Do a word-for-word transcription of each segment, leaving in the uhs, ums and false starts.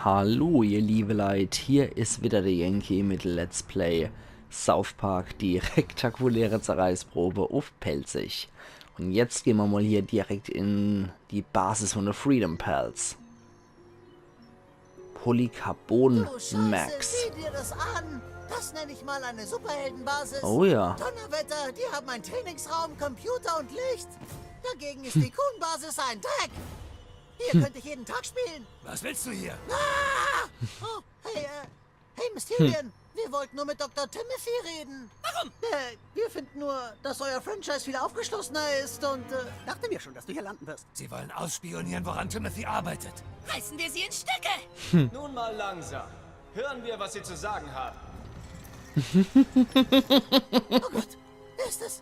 Hallo, ihr liebe Leit, hier is wieder der Yankee mit Let's Play South Park, die rektakuläre Zerreißprobe uff Pälzisch. Und jetzt gehn mer mal hier direkt in die Basis von de Freedom Pals. Polycarbon Max. Sieh dir das an! Das nenne ich mal eine Superheldenbasis. Oh ja. Donnerwetter, die haben einen Trainingsraum, Computer und Licht. Dagegen ist die Coon-Basis ein Dreck. Hier könnte ich jeden Tag spielen. Was willst du hier? Ah! Oh, hey, äh, hey, Mysterion. Wir wollten nur mit Doktor Timothy reden. Warum? Äh, wir finden nur, dass euer Franchise viel aufgeschlossener ist und, äh, dachte mir schon, dass du hier landen wirst. Sie wollen ausspionieren, woran Timothy arbeitet. Reißen wir sie in Stücke! Nun mal langsam. Hören wir, was sie zu sagen haben. Oh Gott, wer ist das?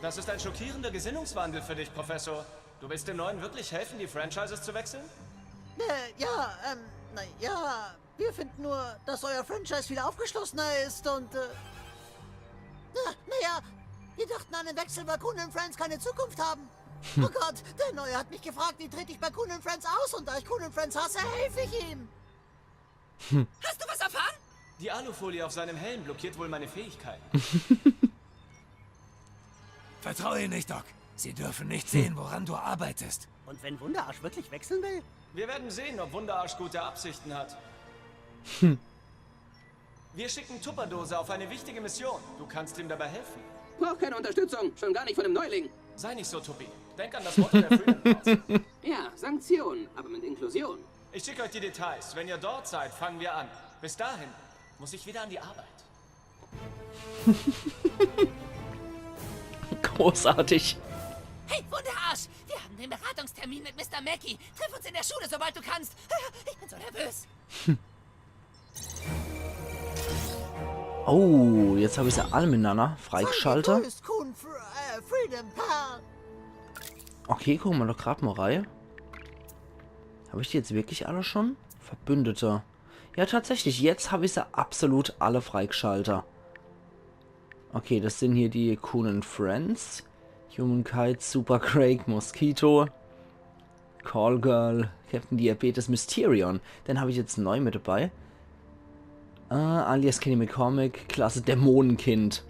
Das ist ein schockierender Gesinnungswandel für dich, Professor. Du willst dem Neuen wirklich helfen, die Franchises zu wechseln? Äh, ja, ähm, naja, wir finden nur, dass euer Franchise viel aufgeschlossener ist und, äh, na, naja, wir dachten, an dem Wechsel bei Coon and Friends keine Zukunft haben. Oh Gott, der Neue hat mich gefragt, wie trete ich bei Coon and Friends aus, und da ich Coon and Friends hasse, helfe ich ihm. Hast du was erfahren? Die Alufolie auf seinem Helm blockiert wohl meine Fähigkeiten. Vertraue ihnen nicht, Doc. Sie dürfen nicht sehen, woran du arbeitest. Und wenn Wunderarsch wirklich wechseln will? Wir werden sehen, ob Wunderarsch gute Absichten hat. Wir schicken Tupperdose auf eine wichtige Mission. Du kannst ihm dabei helfen. Braucht keine Unterstützung, schon gar nicht von einem Neuling. Sei nicht so, Tuppi. Denk an das Motto der Freedom Pals. Ja, Sanktionen, aber mit Inklusion. Ich schicke euch die Details. Wenn ihr dort seid, fangen wir an. Bis dahin muss ich wieder an die Arbeit. Großartig. Hey, Wunderarsch! Wir haben den Beratungstermin mit Mister Mackey. Triff uns in der Schule, sobald du kannst. Ich bin so nervös. Oh, jetzt hab ich se all mitnanner freigschalte. Sei gegrüßt, Coon Fr-, äh, Freedom Pal. Okay, gucke mer doch grad mal rei. Hab ich die jetzt wirklich alle schon? Verbündete. Ja, tatsächlich, jetzt hab ich se absolut alle freigschalte. Okay, das sind hier die Coon and Friends. Human Kite, Super Craig, Mosquito, Call Girl, Captain Diabetes, Mysterion. Den hab ich jetzt neu mit dabei. Äh, alias Kenny McCormick, Klasse Dämonenkind.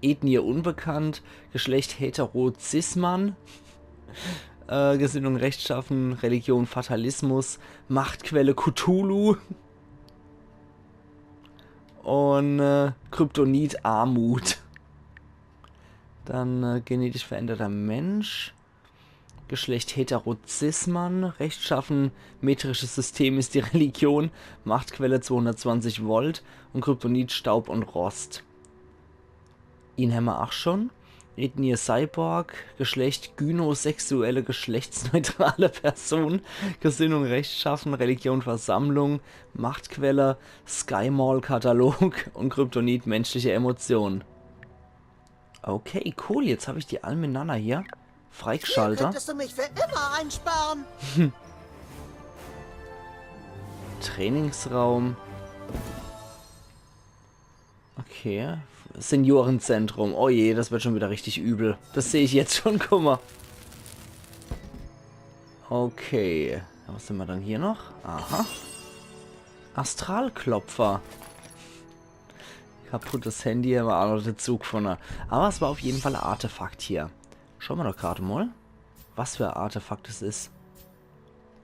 Ethnie unbekannt, Geschlecht hetero cis-Mann, äh, Gesinnung rechtschaffen, Religion Fatalismus, Machtquelle Cthulhu und, äh, Kryptonit Armut. Dann, äh, genetisch veränderter Mensch. Geschlecht hetero cis-Mann, rechtschaffen, metrisches System ist die Religion, Machtquelle zweihundertzwanzig Volt und Kryptonit Staub und Rost. Ihn hämmer ach schon. Ethnie Cyborg, Geschlecht gynosexuelle, geschlechtsneutrale Person, Gesinnung rechtschaffen, Religion Versammlung, Machtquelle, Sky Mall Katalog und Kryptonit menschliche Emotionen. Okay, cool, jetzt hab ich die all mitnanner hier. Hier freigschalte. Könntest du mich für immer einsperren. Trainingsraum. Okay. Seniorenzentrum. Oh je, das wird schon wieder richtig übel. Das seh ich jetzt schon, guck mal. Okay. Was hämmer dann hier noch? Aha. Astralklopfer. Kaputtes Handy hämmer ach noch dazu gefunne. Aber es war auf jeden Fall ein Artefakt hier. Schaue mer doch grad mal, was für ein Artefakt es is.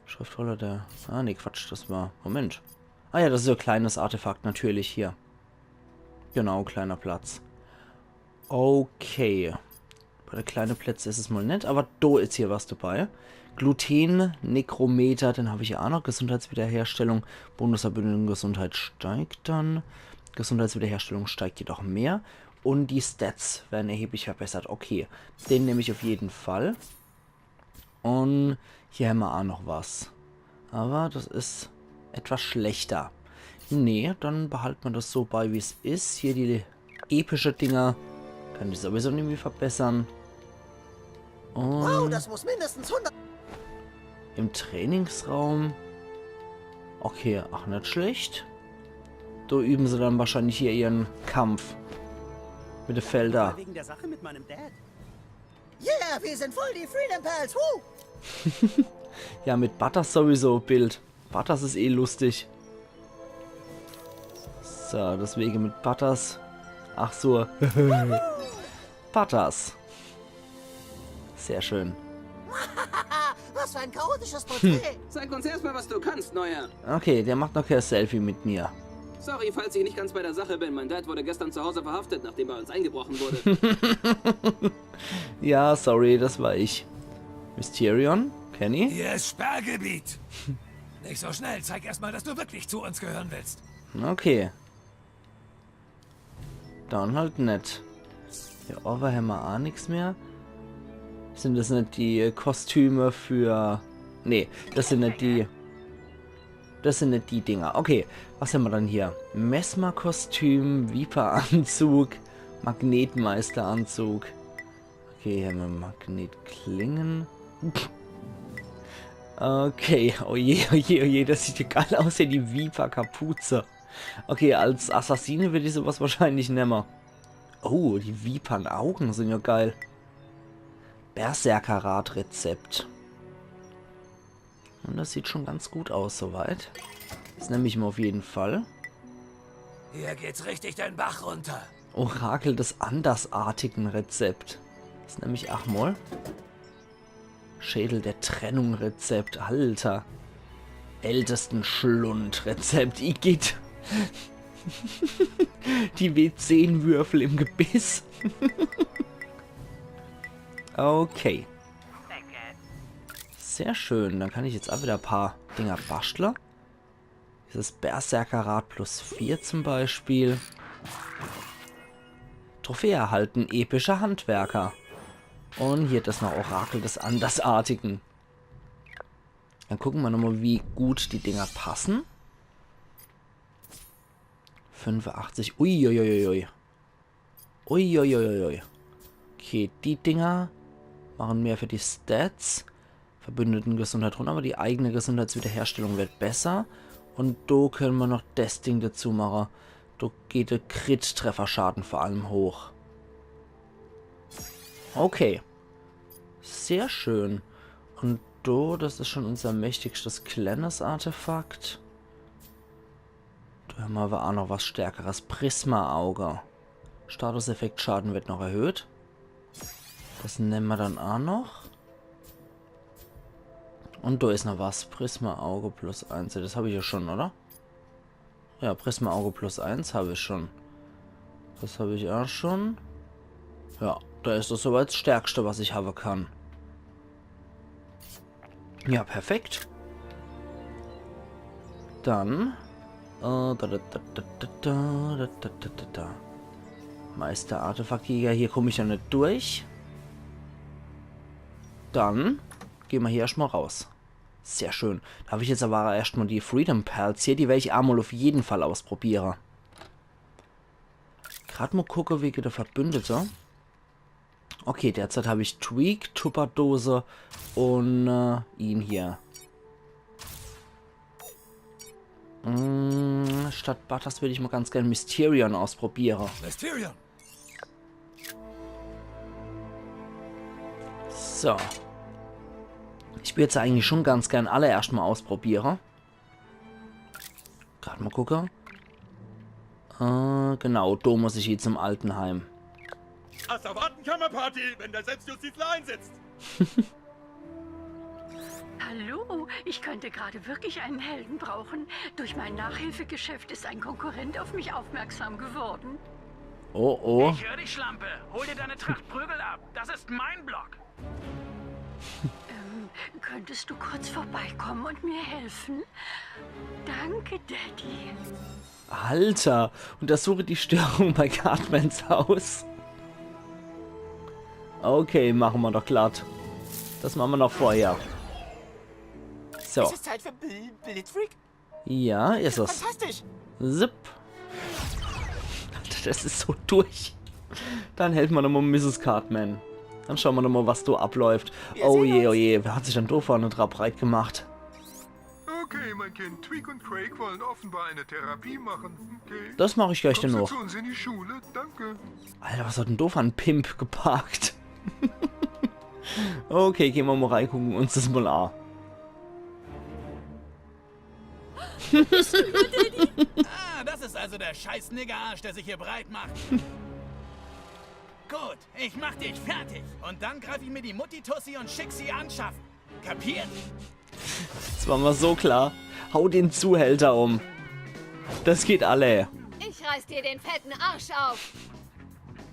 Schriftrolle der... Ah, nee, Quatsch, das war... Moment. Ah ja, das is so ein kleines Artefakt natürlich hier. Genau, kleiner Platz. Okay. Bei de kleine Plätze is es mal net, aber do is hier was dabei. Gluten, Nekrometer, den hab ich ja auch noch. Gesundheitswiederherstellung, Bonusverbündigung, Gesundheit steigt dann. Gesundheitswiederherstellung steigt jedoch mehr. Und die Stats werden erheblich verbessert. Okay, den nehm ich auf jeden Fall. Und hier hämmer auch noch was. Aber das is etwas schlechter. Nee, dann behalte mer das so bei, wie's is. Hier die epische Dinger. Kann ich sowieso nimmi verbessern. Und... Wow, das muss mindestens hundert... Im Trainingsraum. Okay, ach, net schlecht. Do üben se dann wahrscheinlich hier ihren Kampf. Mit de Felder. Wegen der Sache mit meinem Dad. Yeah, wir sind voll die Freedom Pals, huh! Ja, mit Butters sowieso Bild. Butters is eh lustig. So, deswege mit Butters. Ach so. Butters. Sehr schön. Was für ein chaotisches Porträt. Zeig uns erstmal, was du kannst, Neuer. Okay, der macht noch kein Selfie mit mir. Sorry, falls ich nicht ganz bei der Sache bin. Mein Dad wurde gestern zu Hause verhaftet, nachdem bei uns eingebrochen wurde. Ja, sorry, das war ich. Mysterion? Kenny? Hier ist Sperrgebiet. Nicht so schnell. Zeig erstmal, dass du wirklich zu uns gehören willst. Okay. Dann halt net. Hier owwe hämmer aa nix mehr. Sind das net die Kostüme für... Nee, das sind net die... Das sind net die Dinger. Okay, was hämmer dann hier? Mesmer-Kostüm, Viper-Anzug, Magnetmeister-Anzug. Okay, hier hämmer Magnetklingen. Okay, oh je, oh je, oh je, das sieht ja geil aus, hier die Viper-Kapuze. Okay, als Assassine würd ich sowas wahrscheinlich nemme. Oh, die Vipernaugen sind ja geil. Berserkerrad-Rezept. Und das sieht schon ganz gut aus soweit. Das nemm ich mir auf jeden Fall. Hier geht's richtig den Bach runter. Orakel des Andersartigen Rezept. Das nemm ich ach mal. Schädel der Trennung Rezept, Alter. Ältesten-Schlund Rezept, igitt. Die W zehn Würfel im Gebiss. Okay. Sehr schön, dann kann ich jetzt ach wieder e paar Dinger baschtle. Dieses Berserkerrad plus vier zum Beispiel. Trophäe erhalten, epischer Handwerker. Und hier das noch Orakel des Andersartigen. Dann gucke mer nochmal, wie gut die Dinger passen. Fünfundachtzig. Uiuiuiui. Uiuiuiui. Okay, die Dinger machen mehr für die Stats. Verbündeten Gesundheit runter, aber die eigene Gesundheitswiederherstellung wird besser. Und do können mer noch das Ding dazu mache. Do geht der Crit-Trefferschaden vor allem hoch. Okay. Sehr schön. Und do, das is schon unser mächtigstes kleines Artefakt. Do hämmer aber ach noch was Stärkeres. Prisma-Auge. Statuseffekt Schaden wird noch erhöht. Das nemme mer dann ach noch. Und do is noch was. Prisma-Auge plus eins. Das hab ich ja schon, oder? Ja, Prisma-Auge plus eins hab ich schon. Das hab ich ach schon. Ja, do is das soweit das Stärkste, was ich habe kann. Ja, perfekt. Dann. Äh, da, da, da. Meister Artefaktjäger, hier komm ich ja net durch. Dann geh mer hier erscht mal raus. Sehr schön. Do hab ich jetzt aber erscht mal die Freedom Pals hier. Die werd ich emol auf jeden Fall ausprobiere. Grad mal gucke wege der Verbündete. Okay, derzeit hab ich Tweak, Tupperdose und äh, ihn hier. Mm, statt Butters würd ich mal ganz gern Mysterion ausprobiere. Mysterion. So. Ich würd se eigentlich schon ganz gern alle erscht mal ausprobiere. Grad mal gucke. Äh, genau, do muss ich hier zum Altenheim. Asservatenkammerparty, wenn der Selbstjustizler einsetzt. Hallo, ich könnte gerade wirklich einen Helden brauchen. Durch mein Nachhilfegeschäft ist ein Konkurrent auf mich aufmerksam geworden. Oh, oh. Ich hör dich, Schlampe. Hol dir deine Tracht Prügel ab. Das ist mein Block. Ähm, könntest du kurz vorbeikommen und mir helfen? Danke, Daddy. Alter, untersuche die Störung bei Cartmans Haus. Okay, mache mer doch glatt. Das mache mer noch vorher. So. Es ist Zeit für Bl Blitzfreak. Ja, is es. Fantastisch. Zip. Alter, das is so durch. Dann helfe mer nochmal Misses Cartman. Dann schaue mer nochmal, was do abläuft. Oh je, oh je, wer hat sich dann do vorne dra breit gemacht? Okay, mein Kind, Tweak und Craig wollen offenbar eine Therapie machen. Okay. Das mach ich gleich Kommst du dennoch. Zu uns in die Schule? Danke. Alter, was hat denn do für en Pimp geparkt? Okay, geh mer mal reingucke uns das mal a. Ah, das ist also der scheiß Niggerarsch, der sich hier breit macht. Gut, ich mach dich fertig. Und dann greif ich mir die Mutti-Tussi und schick sie anschaffen. Kapiert? Das war mal so klar. Hau den Zuhälter um. Das geht alle. Ich reiß dir den fetten Arsch auf.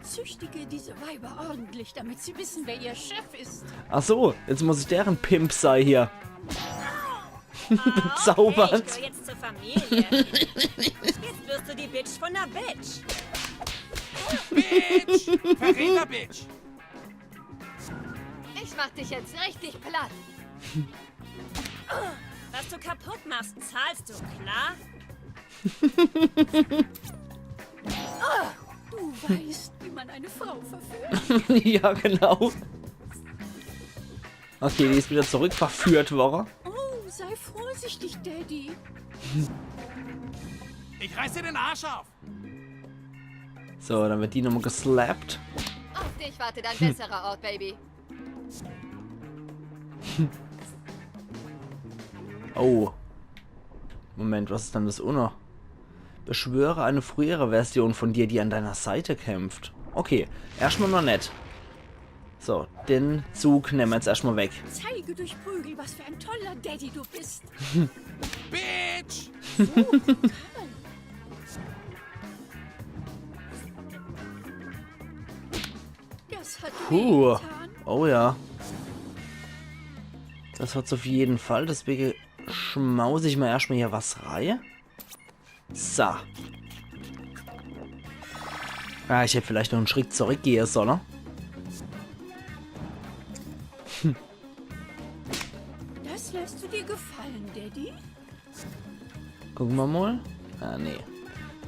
Züchtige diese Weiber ordentlich, damit sie wissen, wer ihr Chef ist. Ach so, jetzt muss ich deren Pimp sei hier. Okay, Bezaubert. Ich gehör jetzt zur Familie. Jetzt wirst du die Bitch von der Bitch. Bitch! Verräter, Bitch! Ich mach dich jetzt richtig platt. Was du kaputt machst, zahlst du, klar? Du weißt, wie man eine Frau verführt. Ja, genau. Okay, die ist wieder zurück verführt worden. Oh, sei vorsichtig, Daddy. Ich reiß dir den Arsch auf! So, dann wird die nochmal geslappt. Auf dich wartet ein besserer Ort, Baby. Oh. Moment, was ist denn das unne? Beschwöre eine frühere Version von dir, die an deiner Seite kämpft. Okay, erstmal noch net. So, den Zug nehmen wir jetzt erstmal weg. Zeige durch Prügel, was für ein toller Daddy du bist. Bitch! Das hat Puh. wehgetan. Oh ja. Das hat's auf jeden Fall. Deswegen schmaus ich mal erstmal hier was rein. So. Ah, ich hätte vielleicht noch einen Schritt zurückgehen sollen. Das lässt du dir gefallen, Daddy? Gucken wir mal. Ah, nee.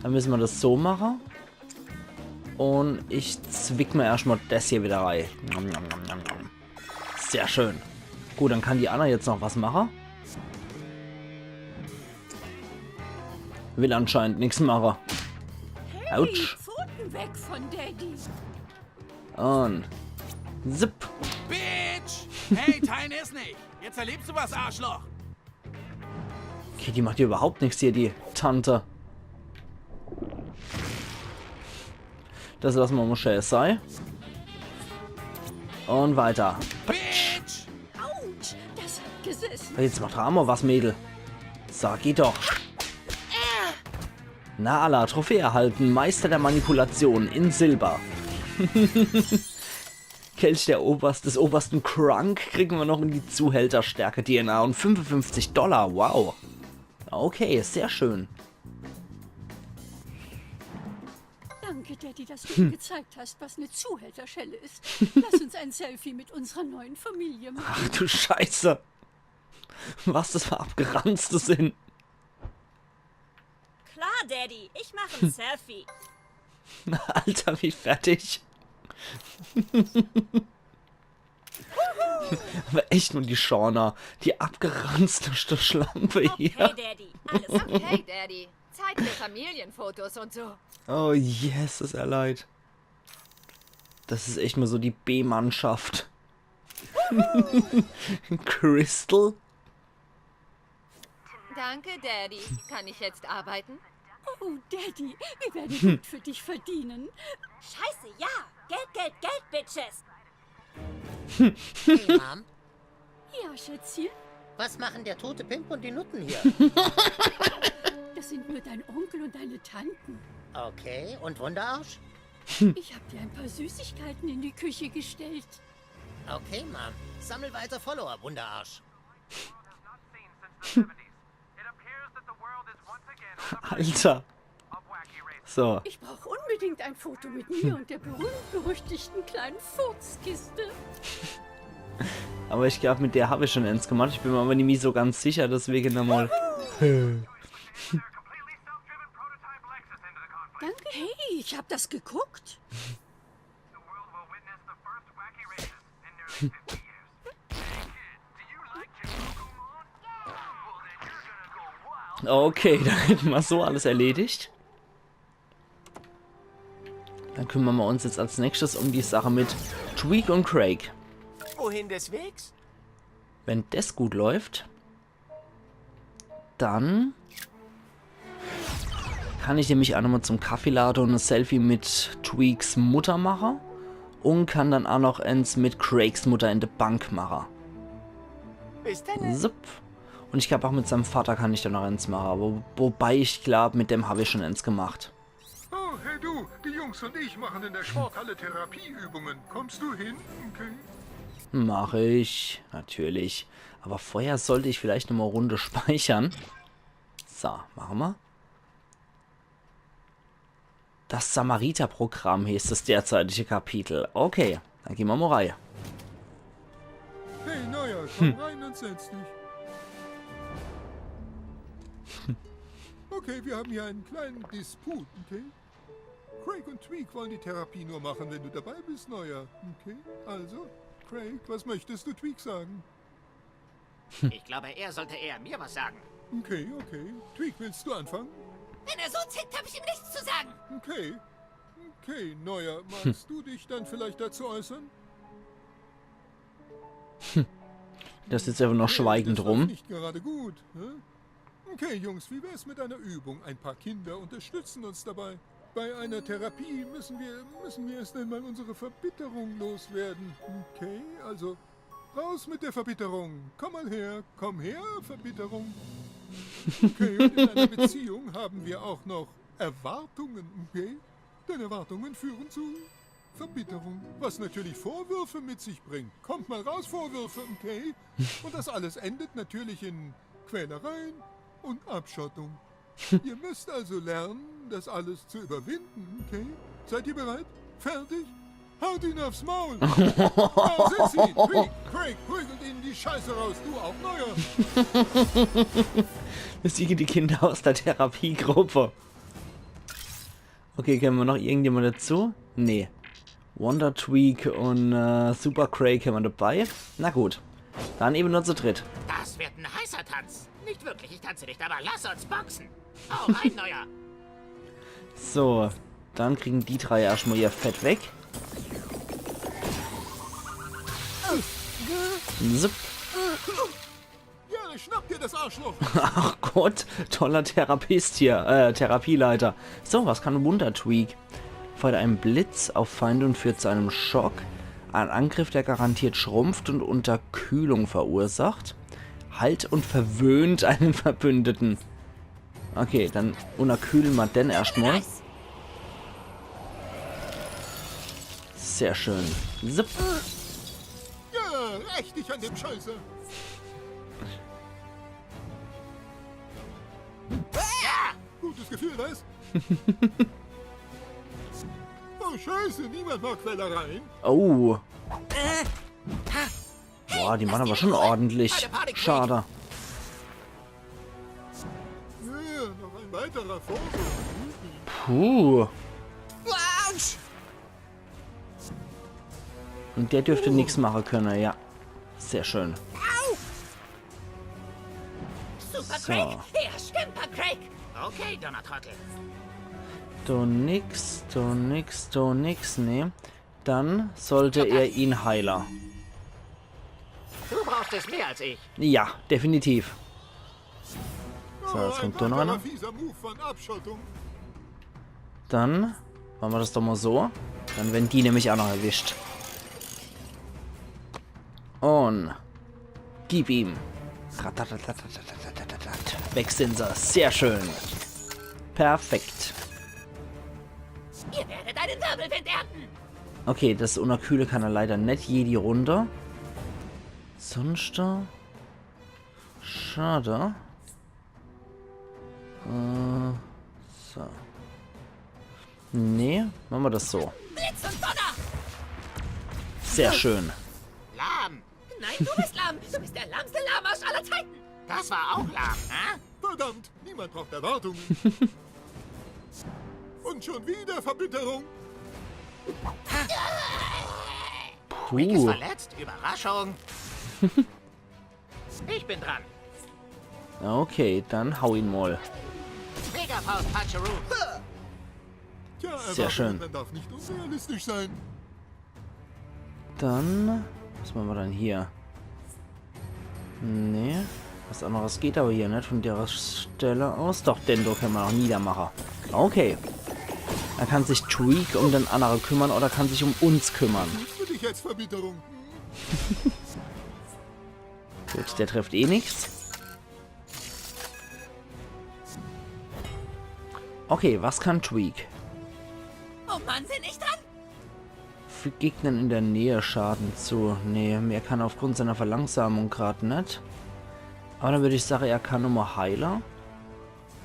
Dann müssen wir das so machen. Und ich zwick mir erstmal das hier wieder rein. Nom, nom, nom, nom, nom. Sehr schön. Gut, dann kann die Anna jetzt noch was machen. Will anscheinend nichts machen. Hey, Autsch. Pfoten weg von Daddy. Und zip. Bitch! Hey, Tiny ist nicht! Jetzt erlebst du was, Arschloch! Okay, die macht hier überhaupt nichts hier, die Tante. Das lassen wir mal schnell sein. Und weiter. Bitch! Autsch, das hat gesessen. Jetzt macht er auch mal was, Mädel. Sag ich doch. Na, alla, Trophäe erhalten. Meister der Manipulation in Silber. Kelch der Oberst, des obersten Krunk kriegen wir noch in die Zuhälterstärke D N A und fünfundfünfzig Dollar. Wow. Okay, sehr schön. Danke, Daddy, dass du mir gezeigt hast, was eine Zuhälterschelle ist. Lass uns ein Selfie mit unserer neuen Familie machen. Ach du Scheiße. Was das für Abgeranzte sind. Klar, Daddy, ich mach ein Selfie. Alter, wie fertig. Aber echt nur die Shauna. Die abgeranzteste Schlampe hier. Okay, Daddy, alles gut. Okay, Daddy. Zeit für Familienfotos und so. Oh, yes, is er leid. Das is echt mal so die B-Mannschaft. Crystal? Danke, Daddy. Kann ich jetzt arbeiten? Oh, Daddy, wir werden Geld für dich verdienen. Scheiße, ja. Geld, Geld, Geld, Bitches. Hey, Mom, Ja, Schätzchen? Was machen der tote Pimp und die Nutten hier? Das sind nur dein Onkel und deine Tanten. Okay, und Wunderarsch? Ich habe dir ein paar Süßigkeiten in die Küche gestellt. Okay, Mom. Sammel weiter Follower, Wunderarsch. Alter. So. Ich brauche unbedingt ein Foto mit mir und der berühmt-berüchtigten kleinen Furzkiste. Aber ich glaub, mit der hab ich schon eins gemacht. Ich bin mir aber nimmi so ganz sicher, deswegen nochmal. Danke. Hey, ich habe das geguckt. Okay, da hätten wir so alles erledigt. Dann kümmern wir uns jetzt als nächstes um die Sache mit Tweek und Craig. Wohin des Wegs? Wenn das gut läuft. Dann kann ich nämlich aa nochmol zum Kaffeelade un e Selfie mit Tweeks Mutter mache. Un kann dann aa noch ens mit Craigs Mutter in de Bank mache. Bis dann. Sup. Un ich glaab, aa mit seim Vater kann ich dann noch ens mache. Wo, wobei ich glaab, mit dem hab ich schun ens gemacht. Oh, hey du, die Jungs und ich machen in der Sporthalle Therapieübungen. Kommst du hin? Okay. Mach ich, natürlich. Awwer vorher sollt ich vielleicht nochmol e Runde speichere. So, mache mer. Das Samariterprogramm heeßt das derzeitige Kapitel. Okay, dann gehn mer mol rei. Hey, Neuer, komm rein und setz dich. Okay, wir haben hier einen kleinen Disput, okay? Craig und Tweek wollen die Therapie nur machen, wenn du dabei bist, Neuer. Okay, also, Craig, was möchtest du Tweek sagen? Ich glaube, er sollte eher mir was sagen. Okay, okay. Tweek, willst du anfangen? Wenn er so zickt, habe ich ihm nichts zu sagen. Okay. Okay, Neuer, magst du dich dann vielleicht dazu äußern? Das sitzt einfach noch schweigend Das läuft rum. Nicht gerade gut, hä? Okay, Jungs, wie wär's mit einer Übung? Ein paar Kinder unterstützen uns dabei. Bei einer Therapie müssen wir, müssen wir erst einmal unsere Verbitterung loswerden. Okay, also raus mit der Verbitterung. Komm mal her, komm her, Verbitterung. Okay, und in einer Beziehung haben wir auch noch Erwartungen, okay? Denn Erwartungen führen zu Verbitterung, was natürlich Vorwürfe mit sich bringt. Kommt mal raus, Vorwürfe, okay? Und das alles endet natürlich in Quälereien und Abschottung. Ihr müsst also lernen, das alles zu überwinden, okay? Seid ihr bereit? Fertig? Haut ihn aufs Maul! Da sind sie! Tweek, Craig, prügelt ihnen die Scheiße raus, du auch, Neuer! Besiege die Kinder aus der Therapiegruppe. Okay, kenne mer noch irgendjemand dazu? Nee. Wonder Tweek un äh, Super Craig kenne mer dabei. Na gut. Dann ewe nur zu dritt. Das wird ein heißer Tanz. Nicht wirklich, ich tanze nicht, aber lass uns boxen. Hau rein, Neuer. So, dann kriegen die drei erschtmol ihr Fett weg. Zip. Ja, schnapp dir das Arschloch! Ach Gott, toller Therapist hier, äh, Therapieleiter. So, was kann Wonder Tweek? Feuert einen Blitz auf Feinde und führt zu einem Schock. Ein Angriff, der garantiert schrumpft und Unterkühlung verursacht. Heilt und verwöhnt einen Verbündeten. Okay, dann unterkühle mer den erschtmol. Sehr schön. Zip. Ja, räch dich an dem Scheiße! Gutes Gefühl, was? Oh, Scheiße, niemand mag Quälereien. Oh, boah, die machen aber schon ordentlich Schade. Ja, noch ein weiterer Vorwurf. Puh. Autsch! Und der dürfte nix machen können, ja. Sehr schön. Super So. Craig! Der Stümper Craig! Okay, dummer Trottel. Do nix, do nix, do nix, nee. Dann sollte er ihn heilen. Du brauchst es mehr als ich. Ja, definitiv. So, jetzt Oh, kommt ein doch noch weiterer einer. Fieser Move von Abschottung. Dann machen wir das doch mal so. Dann werden die nämlich auch noch erwischt. Und gib ihm. Weg sind sie. Sehr schön. Perfekt. Ihr werdet einen Wirbelwind ernten! Okay, das Unterkühle kann er leider net jede Runde. Sonst da? Schade. Äh, so. Nee, machen wir das so. Blitz und Donner! Sehr schön. Lahm. Nein, du bist lahm! Du bist der lahmste Lahmarsch aller Zeiten! Das war auch lahm, hä? Verdammt, niemand braucht Erwartungen. Und schon wieder Verbitterung. Tweek ist Puh. Verletzt? Überraschung. Ich bin dran. Okay, dann hau ihn mal. Megafaust Puncheroo. Tja, Sehr Erwartungen, schön. Man darf nicht unrealistisch sein. Dann, was machen wir dann hier? Nee. Was anneres geht awwer hier net von dere Stell aus. Doch, den do kenne mer noch niedermache. Okay. Er kann sich Tweek um den annere kümmere oder kann sich um uns kümmere. Für dich jetzt Verbitterung. Gut, der trifft eh nix. Okay, was kann Tweek? Oh Mann, sind ich dran? Fügt Gegnern in der Nähe Schaden zu. Nee, mehr kann er aufgrund seiner Verlangsamung grad net. Awwer dann würd ich sage, er kann nochmol heile.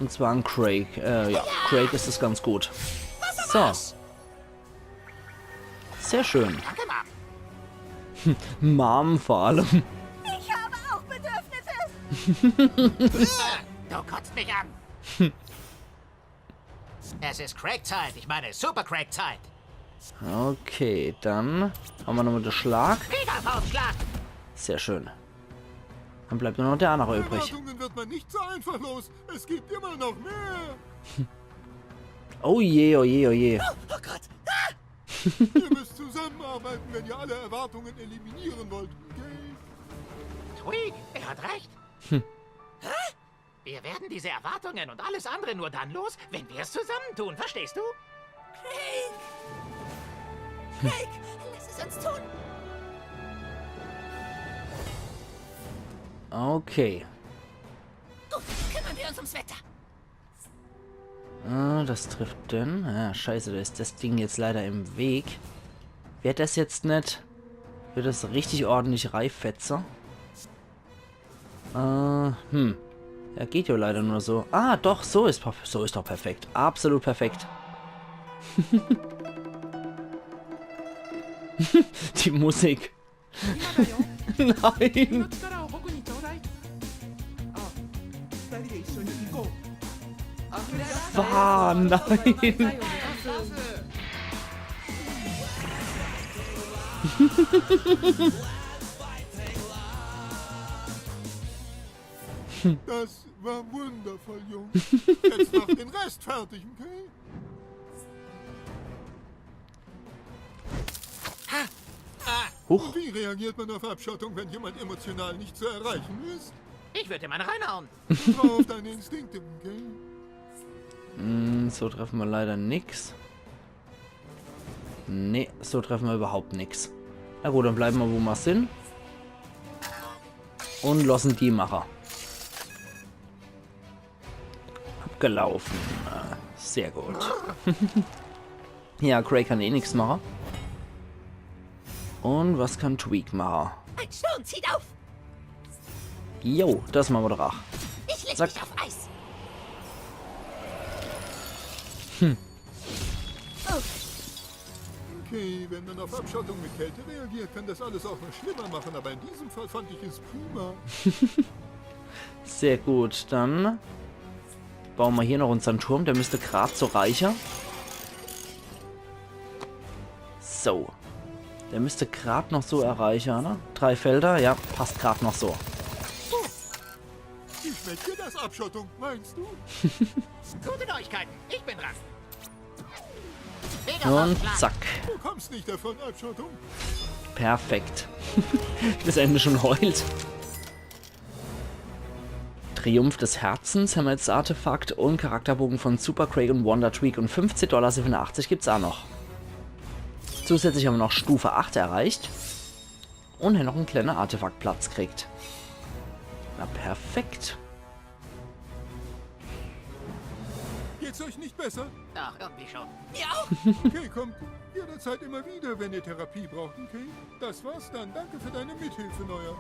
Und zwar an Craig. Äh, ja, Craig is es ganz gut. So. Sehr schön. Mom vor allem. Ich habe auch Bedürfnisse. Du kotzt mich an. Es ist Craig-Zeit, ich meine Super-Craig-Zeit. Okay, dann hawwe mer nochmol de Schlag. Gigafaustschlag. Sehr schön. Dann bleibt nur noch der annere übrig. Erwartungen wird man nicht so einfach los. Es gibt immer noch mehr. Oh je, oh je, oh je. Oh Gott. Ihr müsst zusammenarbeiten, wenn ihr alle Erwartungen eliminieren wollt. Okay? Tweek, er hat recht. Wir werden diese Erwartungen und alles andere nur dann los, wenn wir es zusammen tun, verstehst du? Craig. Craig, lass es uns tun. Okay. Gut, kümmern wir uns ums Wetter. Ah, das trifft den. Ah, scheiße, da is das Ding jetzt leider im Weg. Werd das jetzt net? Wird das richtig ordentlich reifetze? Äh, hm. Ja, geht ja leider nur so. Ah, doch, so is, perf- so is doch perfekt. Absolut perfekt. Die Musik. Nein. 力を僕にちょうだい。あ、二人で一緒に行こう。 Bah, nein. Das war wundervoll, Jungs. Jetzt macht den Rest fertig, okay? Huch. Wie reagiert man auf Abschottung, wenn jemand emotional nicht zu erreichen ist? Ich würde ihm eine reinhauen. Vertrau auf deine Instinkte, okay? Hm, so treffe mer leider nix. Nee, so treffe mer überhaupt nix. Na gut, dann bleibe mer, wo mer sin. Und losse die mache. Abgelaufen. Äh, sehr gut. Ja, Craig kann eh nix mache. Und was kann Tweek mache? Ein Sturm zieht auf. Jo, das mache mer doch ach. Ich leg Zack. Dich auf Eis. Okay, wenn man auf Abschottung mit Kälte reagiert, kann das alles auch noch schlimmer machen, aber in diesem Fall fand ich es prima. Sehr gut, dann baue mer hier noch unsern Turm. Der müsste grad so reiche. So. Der müsste grad noch so erreiche, ne? Drei Felder, ja, passt grad noch so. Wie schmeckt dir das, Abschottung, meinst du? Gute Neuigkeiten, ich bin dran. Und zack. Du kommst nicht davon, Abschottung. Perfekt. Bis er schon heult. Triumph des Herzens hämmer jetzt Artefakt und Charakterbogen von Super Craig und Wonder Tweek und fünfzehn Dollar siebenundachtzig gibt's auch noch. Zusätzlich hämmer noch Stufe acht erreicht und hämmer noch en kleine Artefaktplatz kriegt. Na perfekt. Geht's euch nicht besser? Ach, irgendwie schon. Mir auch. Okay, kommt jederzeit immer wieder, wenn ihr Therapie braucht, okay? Das war's dann. Danke für deine Mithilfe, Neuer.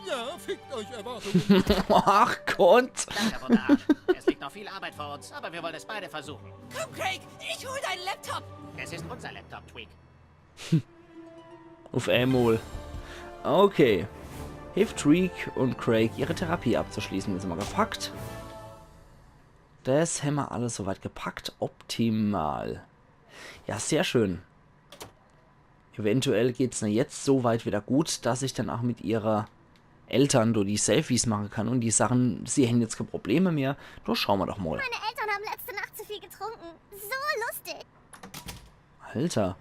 Ja, fickt euch, Erwartungen. Ach Gott. Danke, Wunderarsch. Es liegt noch viel Arbeit vor uns, aber wir wollen es beide versuchen. Komm, Craig, ich hol deinen Laptop. Es ist unser Laptop, Tweek. Auf einmal. Okay. Hilft Tweek und Craig, ihre Therapie abzuschließen. Jetzt hämmer gepackt. Das hämmer alles soweit gepackt. Optimal. Ja, sehr schön. Eventuell geht's dann jetzt so weit wieder gut, dass ich dann auch mit ihre Eltern do die Selfies machen kann und die sagen, sie hätten jetzt keine Probleme mehr. Do schauen wir doch mal. Meine Eltern haben letzte Nacht zu viel getrunken. So lustig. Alter.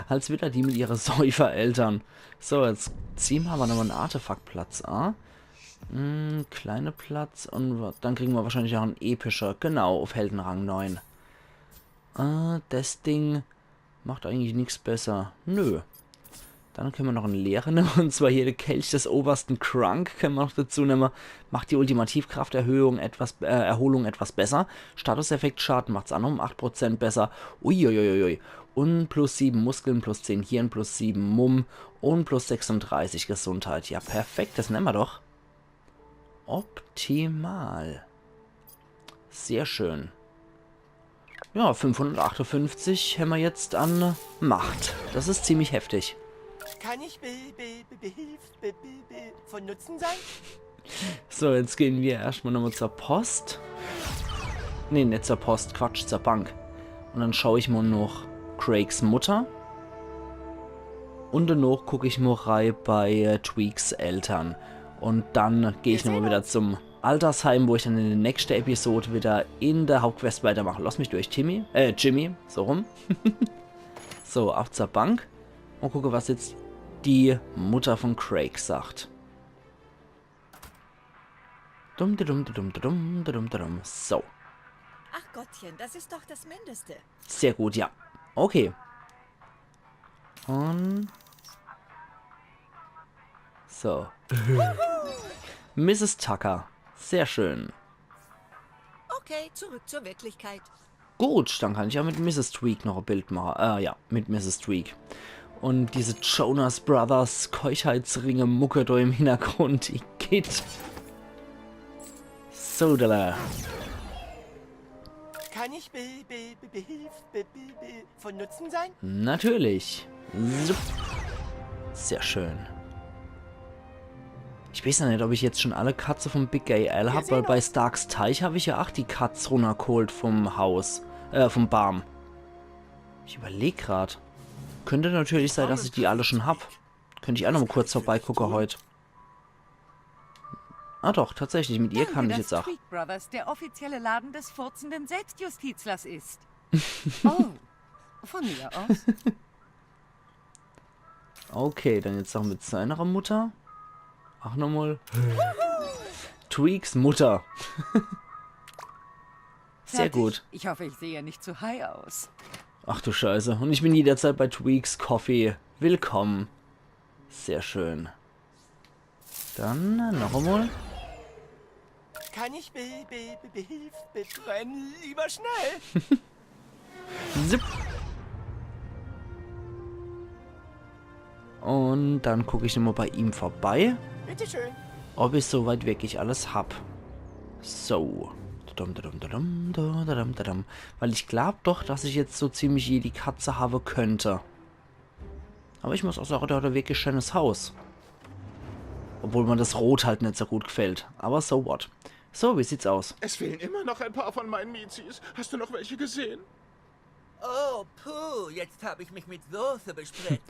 Als wieder die mit ihre Säufereltern. So, jetzt ziehen wir aber nochmal einen Artefaktplatz an. Hm, kleiner Platz und wa- dann kriegen wir wahrscheinlich auch en epischer. Genau, auf Heldenrang neun. Äh, das Ding macht eigentlich nix besser. Nö. Dann können wir noch en leere nehmen, und zwar hier der Kelch des obersten Krunk, können wir noch dazu nehmen. Macht die Ultimativkrafterhöhung etwas, äh, Erholung etwas besser. Statuseffekt Schaden macht's auch noch um acht Prozent besser. Uiuiuiui. Und plus sieben Muskeln, plus zehn Hirn, plus sieben Mumm und plus sechsunddreißig Gesundheit. Ja, perfekt, das nehmen wir doch. Optimal. Sehr schön. Ja, fünfhundertachtundfünfzig hämmer jetzt an Macht. Das ist ziemlich heftig. Kann ich be, be, be, behilf, be, be, be, von Nutzen sein? So, jetzt gehen wir erstmal nochmal zur Post. Nee, nicht zur Post, Quatsch, zur Bank. Und dann schaue ich mal noch Craigs Mutter. Und danach gucke ich mal rei bei äh, Tweeks Eltern. Und dann gehe ich nochmal wieder zum Altersheim, wo ich dann in der nächsten Episode wieder in der Hauptquest weitermache. Lass mich durch, Timmy. Äh, Jimmy, so rum. So, ab zur Bank. Und gucke, was jetzt die Mutter von Craig sagt. Dum, dum, dum, dum, dum, dum, dum, dum. So. Ach Gottchen, das ist doch das Mindeste. Sehr gut, ja. Okay. Und so. Misses Tucker. Sehr schön. Okay, zurück zur Wirklichkeit. Gut, dann kann ich ja mit Misses Tweek noch ein Bild machen. Äh, ja, mit Misses Tweek. Und diese Jonas Brothers Keuchheitsringe Mucke da im Hintergrund, die geht. So, da. Kann ich be, be, be, behilf, be, be, be, von Nutzen sein? Natürlich. Zup. Sehr schön. Ich weiß ja nicht, ob ich jetzt schon alle Katze vom Big Gay Al hab, weil bei Starks Teich hab ich ja ach die Katz runtergeholt vom Haus, äh, vom Baum. Ich überleg grad. Könnte natürlich sein, dass ich die alle schon hab. Könnte ich auch noch mal kurz vorbeigucke heut. Ah doch, tatsächlich, mit ihr kann ich jetzt auch. Tweek Brothers, der offizielle Laden des furzenden Selbstjustizlers ist. Oh, von mir aus. Okay, dann jetzt noch mit seiner Mutter. Ach, nochmal. Tweeks Mutter. Sehr Fertig? Gut. Ich hoffe, ich sehe nicht zu high aus. Ach du Scheiße. Und ich bin jederzeit bei Tweeks Coffee. Willkommen. Sehr schön. Dann noch einmal. Kann ich be, be, be, behilf, be, renn lieber schnell. Zip. Und dann gucke ich nochmal bei ihm vorbei, Bitteschön. ob ich soweit wirklich alles hab. So. Dadum, dadum, dadum, dadum, dadum. Weil ich glaub doch, dass ich jetzt so ziemlich jede Katze habe könnte. Aber ich muss auch sagen, der hat ein wirklich schönes Haus. Obwohl mir das Rot halt nicht so gut gefällt. Aber so what. So, wie sieht's aus? Es fehlen immer noch ein paar von meinen Mizis. Hast du noch welche gesehen? Oh, puh, jetzt habe ich mich mit Soße bespritzt.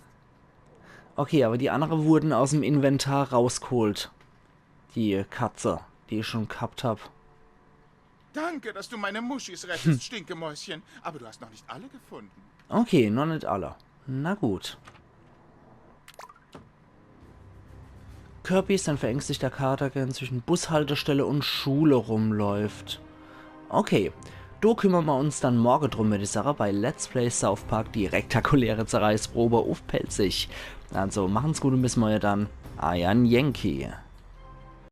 Okay, aber die anderen wurden aus dem Inventar rausgeholt. Die Katze, die ich schon gehabt hab. Danke, dass du meine Muschis rettest, Stinkemäuschen. Aber du hast noch nicht alle gefunden. Okay, noch nicht alle. Na gut. Kirby ist ein verängstigter Kater, der zwischen Bushaltestelle und Schule rumläuft. Okay, do kümmern wir uns dann morgen drum, würde ich sagen, bei Let's Play South Park, die rektakuläre Zerreißprobe auf Pälzisch. Also machen's gut und bis morgen dann. Eier Yankee.